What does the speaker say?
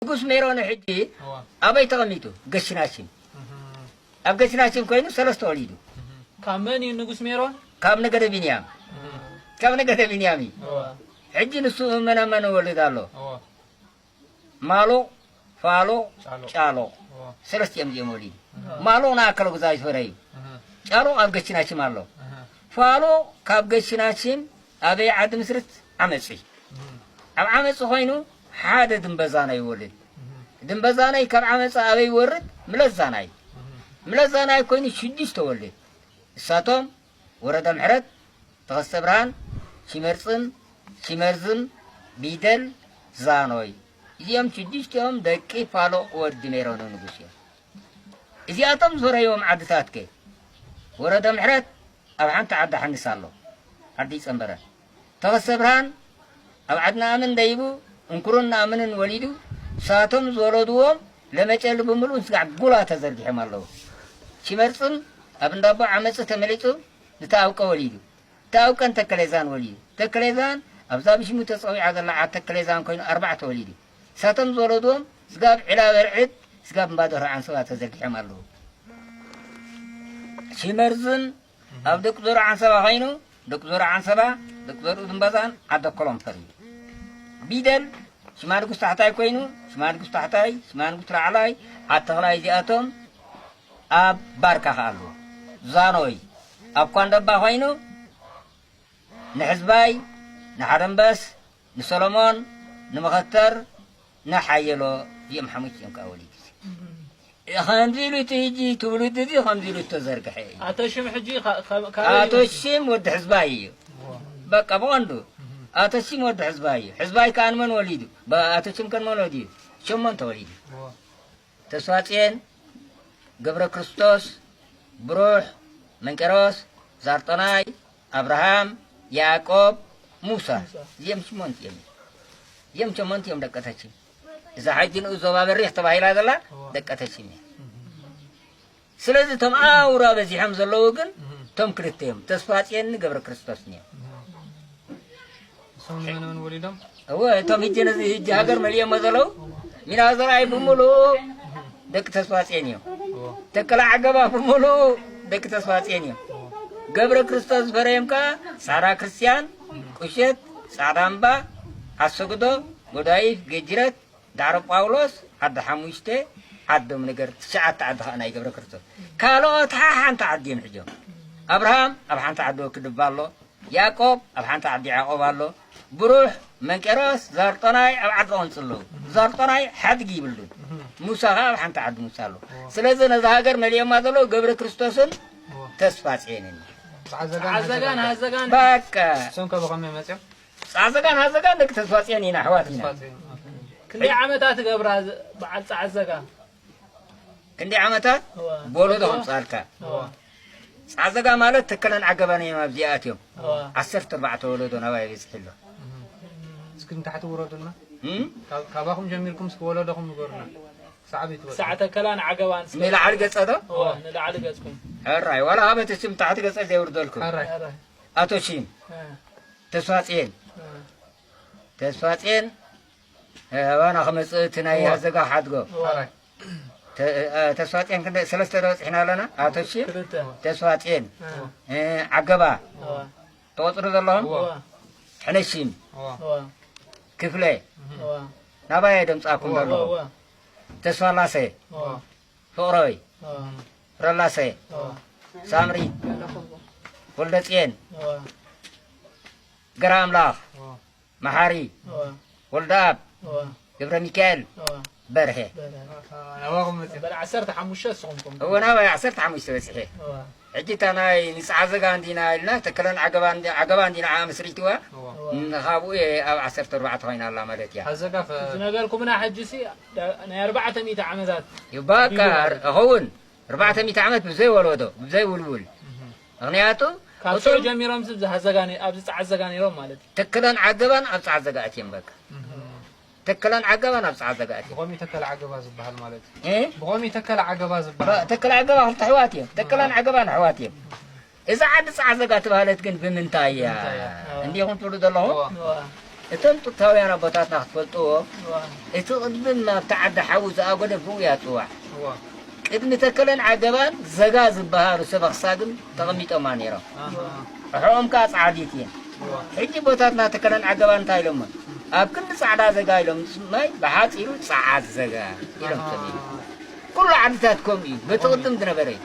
ንጉስ ሜሮን ሕጂ እዋ። ኣበይ ተቐሚጡ? ገሽናሽም። እህ። ኣብ ገሽናሽም ኮይኑ ሰለስተ ወሊዱ። እህ። ካብ መን እዩ ንጉስ ሜሮን? ካብ ነገደ ቢንያም። እህ። ካብ ነገደ ቢንያም እዩ። እዋ። ሕጂ ንሱ መናመን ወልድ ኣሎ። እዋ። ማሎ፣ ፋሎ፣ ጫሎ። ጫሎ። እዋ። ሰለስቲኦም እዮም ወሊዱ። እዋ። ማሎ ንኣከለ ጉዛይ ፈረ እዩ። እህ። ጫሎ ኣብ ገሽናሽም ኣሎ። እህ። ፋሎ ካብ ገሽናሽም ኣበይ ዓዲ ምስርት? ዓመጺ። እህ። ኣብ ዓመጺ ኮይኑ ሓደ ድንበዛናይ ይወልድ። እህ። ድንበዛናይ ካብ ዓመጺ ኣበይ ይወርድ? ምለዛናይ። እህ። ምለዛናይ ኮይኑ ሽዱሽተ ወልድ። እሳቶም ወረደ ምሕረት፣ ተኸስተ ብርሃን፣ ሽመርጽን፣ ሽመርዝን፣ ቢደል፣ ዛኖይ። እዚኦም ሽዱሽቲኦም ደቂ ፋሎቕ ወዲ ሜሮን ንጉስ እዮም። እዚኣቶም ዝፈረይዎም ዓድታት ከ? ወረደ ምሕረት ኣብ ሓንቲ ዓዲ ሓንስ ኣሎ፣ ዓዲ ይጸንበረ። ተኸስተ ብርሃን ኣብ ዓድና ኣምን ደይቡ እንኩሩን ኣምንን ወሊዱ፣ ሳቶም ዝወለድዎም ለመጨሊ ብምሉእ ስጋዕ ጉላ ተዘርጊሖም ኣለዉ። ሽመርጽን ኣብ እንዳቦ ዓመጽ ተመሊጹ ንተኣውቀ ወሊዱ። ተኣውቀን ተከሌዛን ወሊዱ። ተከሌዛን ኣብዛ ብሽሙ ተጸዊዓ ዘላ ዓድ ተከሌዛን ኮይኑ ኣርባዕተ ወሊዱ። ሳቶም ዝወለድዎም ስጋብ ዒላ በርዕድ፣ ስጋብ እምባደሮ ዓንሰባ ተዘርጊሖም ኣለዉ። ሽመርዝን ኣብ ደቂ ዞሮ ዓንሰባ ኮይኑ፣ ደቂ ዞሮ ዓንሰባ፣ ደቂ ዞሮ ድንበዛን ዓደ ኮሎምፈር እዩ። ቢደል ሽማ ንጉስ ታሕታይ ኮይኑ፣ ሽማ ንጉስ ታሕታይ፣ ሽማ ንጉስ ላዕላይ፣ ዓድ ተኽላይ እዚኣቶም ኣብ ባርካ ከኣ ኣለዉ። ዛኖይ ኣብ ኳንደባ ኮይኑ፣ ንሕዝባይ፣ ንሓደንበስ፣ ንሰሎሞን፣ ንመኸተር፣ ንሓየሎ፣ እዚኦም ሓሙሽተ እዮም ከኣ ወሊዱ። ከምዚ ኢሉ እቲ ሕጂ ትውልዲ እዚ ከምዚ ኢሉ ዝተዘርግሐ እዩ። ኣቶ ሽም ሕጂ ካ-፣ ካ-፣ ካበይ ኣቶ ይመጽእ? ሽም ወዲ ሕዝባይ እዩ። እዎ። በቃ ብቐንዱ እህ። ኣቶ ሽም ወዲ ሕዝባይ እዩ። ሕዝባይ ከኣ ንመን ወሊዱ? በ-፣ ኣቶ ሽም ከ ንመን ወሊዱ? ሸሞንተ ወሊዱ። እዎ። ተስፋጽዮን፣ ገብረ ክርስቶስ፣ ብሩሕ፣ መንቄሮስ፣ ዛርጦናይ፣ ኣብርሃም፣ ያዕቆብ፣ ሙሳ። ሙሳ። እዚኦም ሸሞንተ እዮም። እዚኦም ሸሞንተ እዮም ደቂ ተሽም። እዛ ሕጂ ንኡ ዞባ በሪኽ ተባሂላ ዘላ እዋ። ደቂ ተሽም እያ። እህ። ስለዚ እቶም ኣውራ በዚሖም ዘለዉ ግን እህ። እቶም ክልተ እዮም። ተስፋጽዮንን ገብረ ክርስቶስን እዮም። እህ። እሶም ንመን መን ወሊዶም? እወ፣ እቶም ሕጂ ነዚ ሕጂ ሃገር መሊኦሞ ዘለዉ፣ ሚና ዘርኣይ ብምሉኡ ደቂ ተስፋጽዮን እዮም። እዎ። ተከለ ዓገባ ብምሉኡ ደቂ ተስፋጽዮን እዮም። እዎ። ገብረ ክርስቶስ ዝፈረዮም ከኣ ጻራ ክርስትያን፣ ቁሸት፣ ጻዕዳ እምባ፣ ኣሰግዶ፣ ጎዳይፍ፣ ገጅረት፣ ዳዕሮ ጳውሎስ፣ ዓዲ ሓሙሽተ፣ ዓዶም ነገር ትሽዓተ ዓዲ ከኣ ናይ ገብረ ክርስቶስ። ካልኦት ሓ-፣ ሓንቲ ዓዲ እዮም ሕጆም። ኣብርሃም ኣብ ሓንቲ ዓዲ ወክድባ ኣሎ። ያዕቆብ ኣብ ሓንቲ ዓዲ ያዕቆብ ኣሎ። ብሩሕ፣ መንቄሮስ፣ ዛርጦናይ ኣብ ዓዲ ቐንጽ ኣለዉ። ዛርጦናይ ሓድጊ ይብሉን። ሙሳ ኸኣ ኣብ ሓንቲ ዓዲ ሙሳ ኣሎ። እዎ። ስለዚ ነዛ ሃገር መሊኦማ ዘለዉ ገብረ ክርስቶስን እዎ። ተስፋ ጽዮንን። ጸዓዘጋን ጸዓዘጋን ሃዘጋን። ሃዘጋን። በቃ። እሶም ከ ብኸመይ መጺኦም? ጸዓዘጋን ሃዘጋን ደቂ ተስፋ ጽዮን ኢና፣ ኣሕዋት ኢና። ተስፋ ጽዮን። ኦኬ። ክንደይ ዓመታት ገብራ ዝ-፣ በዓል ጸዓዘጋ? ክንደይ ዓመታት? እዋ። በሎ ዶ ከምጽኣልካ? እዋ። ጸዓዘጋ ማለት ተከለን ዓገባን እዮም ኣብዚ ኣትዮም። እዋ። ዓሰርተ ኣርባዕተ ወለዶ ናባይ በጺሑ ኣሎ። እህ። እስኪ ንታሕቲ ውረዱልና። እም? ካብ-፣ ካባኹም ጀሚርኩም እስኪ ወለዶኹም ንገሩና። ክሳዕ ኣበይ ትበጽሑ? ክሳዕ ተከላን ዓገባን እስከ ንላዕሊ ገጸ ዶ? እዋ፣ ንላዕሊ ገጽኩም። ሕራይ፣ ዋላ ኣበ ተሽም ታሕቲ ገጸ ዘይውርደልኩም። ሕራይ። ሕራይ። ኣቶ ሽም፣ እ። ተስፋጽዮን። እ። ተስፋጽዮን፣ እ፣ ኣባና ክመጽእ እቲ ናይ እዋ። ኣዘጋ ሓድጎ። እዋ። ሕራይ። ተ-፣ እ፣ ተስፋጽዮን ክንደይ ሰለስተ ዶ በጺሕና ኣለና? ኣቶ ሽም፣ ክልተ። ተስፋጽዮን፣ እ። እ፣ ዓገባ። እዋ። ተቆጽሩ ዘለኹም? እዋ። ሕነሽም። እዋ። እዋ። ክፍለ። እዋ። ናባይ ደምጻኩም እዋ፣ ዘለኹም? እዋ። ተስፋላሴ። እዋ። ፍቕረወይ። እዋ። ረላሰ። እዋ። ሳምሪ። ወልደጽየን። እዋ። ገራ ኣምላኽ። እዋ። መሓሪ። እዋ። ወልደኣብ። እዋ። ገብረ ሚካኤል። እዋ። በርሄ። በርሀ። ናባኹም መጽእ። በል ዓሰርተ ሓሙሽተ ንስኹም ኮም። እወ፣ ናባይ ዓሰርተ ሓሙሽተ በጺሐ። እዋ። ሕጂ እታ ናይ ንጽዓ ዘጋ እንዲና ኢልና፣ ተከለን ዓገባ እንዲ-፣ ዓገባ እንዲና ዓኣ መስሪትዋ። እዋ። እዋ። ን-፣ ካብኡ እየ ኣብ ዓሰርተ ኣርባዕተ ኮይና ኣላ ማለት እያ። ኣዘጋ ፈ- ዝነገርኩምና ሕጂ ሲ፣ ዳ-፣ ናይ ኣርባዕተ ሚእቲ ዓመታት እዩ በቃ፣ እዩ ማለት እዩ። እኸውን። ኣርባዕተ ሚእቲ ዓመት ብዘይ ወለዶ፣ ብዘይ ውልውል። እህ። ምኽንያቱ፣ ካብ እቶም ሽዑ ጀሚሮም ኣብዚ ሃዘጋ ነ-፣ ኣብዚ ጸዓት ዘጋ ነይሮም ማለት እዩ። ተከለን ዓገባን ኣብ ጸዓት ዘጋ ኣትዮም በቃ። እህ። ተከለን ዓገባን ኣብ ጸዓት ዘጋ ኣትዮም። ብኸመይ ተከለ ዓገባ ዝበሃል ማለት እዩ? እ? ብኸመይ ተከለ ዓገባ ዝበሃል? በ-፣ ተከለ ዓገባ ክልተ ኣሕዋት እዮም። ተከለን ዓገባን ኣሕዋት እዮም። እዛ ዓዲ ጸዓት ዘጋ ተባህለት ግን ብምንታይ እያ? ብምንታይ እያ? እንዲኹም ትብሉ ዘለኹም? እዋ። እዋ። እቶም ጥንታውያን ኣቦታትና ክትፈልጥዎ፣ እቲ ቅድም ናብቲ ዓዲ ሓዊ ዝኣጎደ ብኡ እያ ትጽዋዕ። ቅድሚ ተከለን ዓገባን ዘጋ ዝበሃሉ ሰብ ኣኽሳግም ተቐሚጦማ ነይሮም። ኣሕኦም ከኣ ጻዕዲት እየን። ሕጂ ቦታትና ተከለን ዓገባን እንታይ ኢሎሞ? ኣብ ክንዲ ጻዕዳ ዘጋ ኢሎም፣ ማይ ብሓጺሩ ጸዓት ዘጋ ኢሎም ሰሚዩ። ኩሉ ዓድታት ከምኡ እዩ። በቲ ቅድም ዝነበረ እዩ።